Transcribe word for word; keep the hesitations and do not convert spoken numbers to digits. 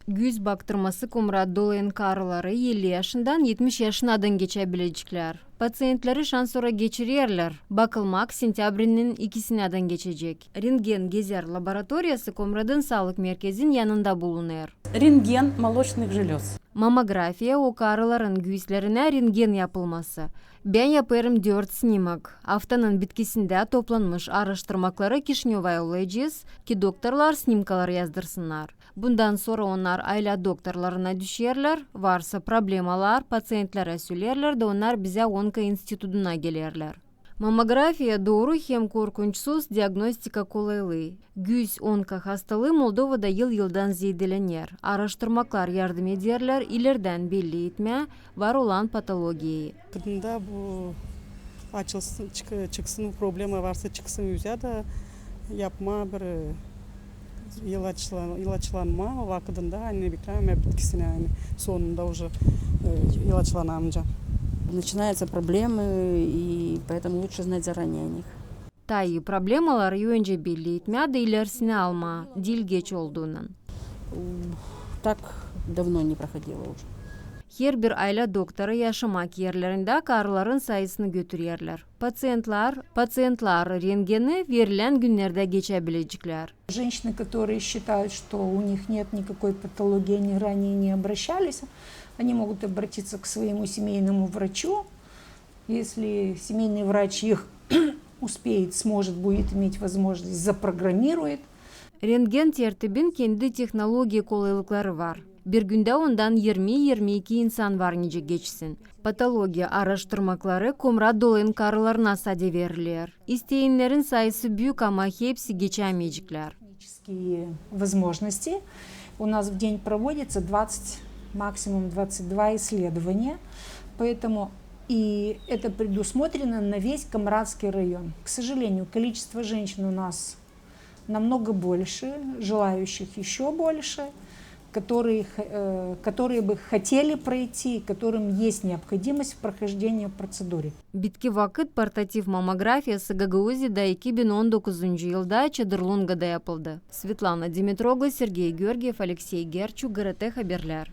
Güüz baktırması Komrat dolayın karıları elli yaşından etmiş yaşınadan geçäbileceklär. Paţiyentleri şansora geçirerlär. Bakılmak sentyabrinin ikisinädän geçecek. Rentgen gezer laboratoriyası Komratın saalık merkezin yanında bulunêr. Рентген молочных желёз. Mamografiya o karıların güüslerinä rentgen yapılması. Bän yapêrım dört snimak. Aftanın bitkisindä toplanmış aaraştırmakları Kişinöva yollayacez, ki doktorlar snimkaları yazdırsınnar. Bundan sora onnar aylä doktorlarına düşerlär, varsa problemalar, paţiyentlerä söleerlär da onnar bizä onko institutuna gelerlär. Mamografiya dooru hem korkunçsuz diagnostika kolaylıı. Güüz onko hastalıı Moldovada yıl-yıldan zeedelener. Aaraştırmaklar yardım ederlär ileridän belli etmää var olan patologiyayı. Kadında bu açılsın, çık-, çıksın, bu problema varsa çıksın üzä da yapmaa bir, e, ilaçlan-, ilaçlanma vakıdında, ani beklämää bitkisinä, ani sonunda уже, e, ilaçlanamca. Начинаются проблемы, и поэтому лучше знать заранее о них. Tayı problemaları öncä belli etmää da ilerisinä almaa, diil geç olduunnan. Так давно не проходило уже. Herbir aylä doktoru yaşamak erlerindä karıların sayısını götürerlär. Paţiyentlar, paţiyentlar rentgeni verilän günnerdä geçäbileceklär. Женщины, которые считают, что у них нет никакой патологии, они ранее не обращались, они могут обратиться к своему семейному врачу. Если семейный врач их успеет, сможет, будет иметь возможность, запрограммирует. Rentgen tertibin kendi tehnologiya kolaylıkları var. Bir gündä ondan irmi-irmi iki insan var nicä geçsin. Patologiya aaraştırmakları Komrat dolayın karılarına sade veriler. İsteyennerin sayısı büük, ama hepsi geçämeyeceklär. Технические возможности. У нас в день проводится двадцать, максимум двадцать два исследования. Поэтому и это предусмотрено на весь Комратский район. К сожалению, количество женщин у нас намного больше, желающих ещё больше, которые х-, э, которые бы хотели пройти, которым есть необходимость в прохождении процедуры. Bitki vakıt portativ mamografiyası Gagauziyada iki bin on dokuzuncu yılda Çadırlungada yapıldı. Svetlana Dimitroglu, Sergey Georgiev, Aleksey Gerçuk, GRT Haberlär.